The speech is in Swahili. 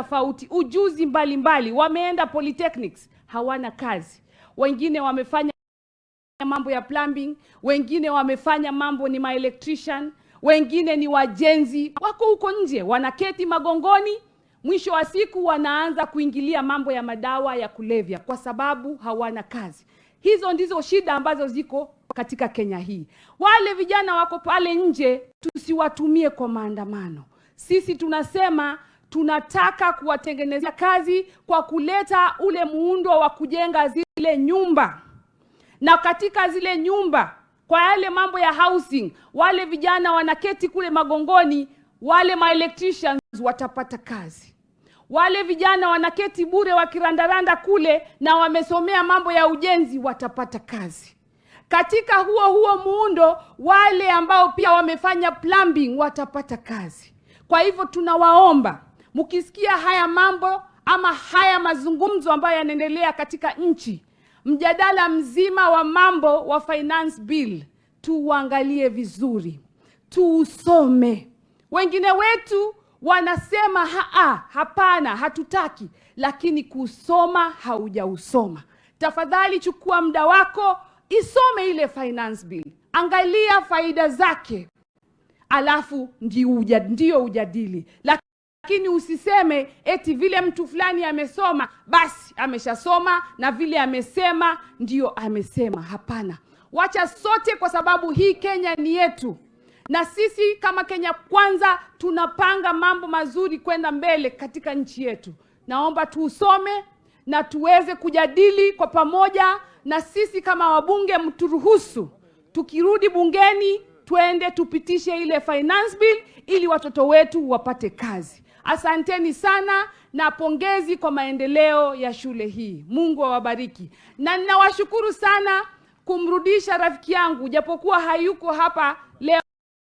Tofauti, ujuzi mbalimbali mbali. Wameenda polytechnics hawana kazi, wengine wamefanya mambo ya plumbing, wengine wamefanya mambo ni maelectrician, wengine ni wajenzi, wako huko nje wanaketi magongoni. Mwisho wa siku wanaanza kuingilia mambo ya madawa ya kulevya kwa sababu hawana kazi. Hizo ndizo shida ambazo ziko katika Kenya hii. Wale vijana wako pale nje, tusiwatumie kwa maandamano. Sisi tunasema tunataka kuwatengenezea kazi kwa kuleta ule muundo wa kujenga zile nyumba, na katika zile nyumba, kwa yale mambo ya housing, wale vijana wanaketi kule magongoni, wale maelectricians watapata kazi. Wale vijana wanaketi bure wakirandaranda kule na wamesomea mambo ya ujenzi watapata kazi. Katika huo huo muundo, wale ambao pia wamefanya plumbing watapata kazi. Kwa hivyo tunawaomba, mkisikia haya mambo ama haya mazungumzo ambayo yanaendelea katika nchi, mjadala mzima wa mambo wa finance bill, tuuangalie vizuri, tuusome. Wengine wetu wanasema haa, hapana, hatutaki, lakini kusoma haujausoma. Tafadhali chukua muda wako, isome ile finance bill, angalia faida zake, alafu ndio ujadili. Lakini usiseme eti vile mtu fulani amesoma basi ameshasoma na vile amesema ndio amesema. Hapana, wacha sote, kwa sababu hii Kenya ni yetu, na sisi kama Kenya Kwanza tunapanga mambo mazuri kwenda mbele katika nchi yetu. Naomba tuusome na tuweze kujadili kwa pamoja, na sisi kama wabunge mturuhusu, tukirudi bungeni twende tupitishe ile finance bill ili watoto wetu wapate kazi. Asanteni sana na pongezi kwa maendeleo ya shule hii. Mungu awabariki, na ninawashukuru sana kumrudisha rafiki yangu, japokuwa hayuko hapa leo.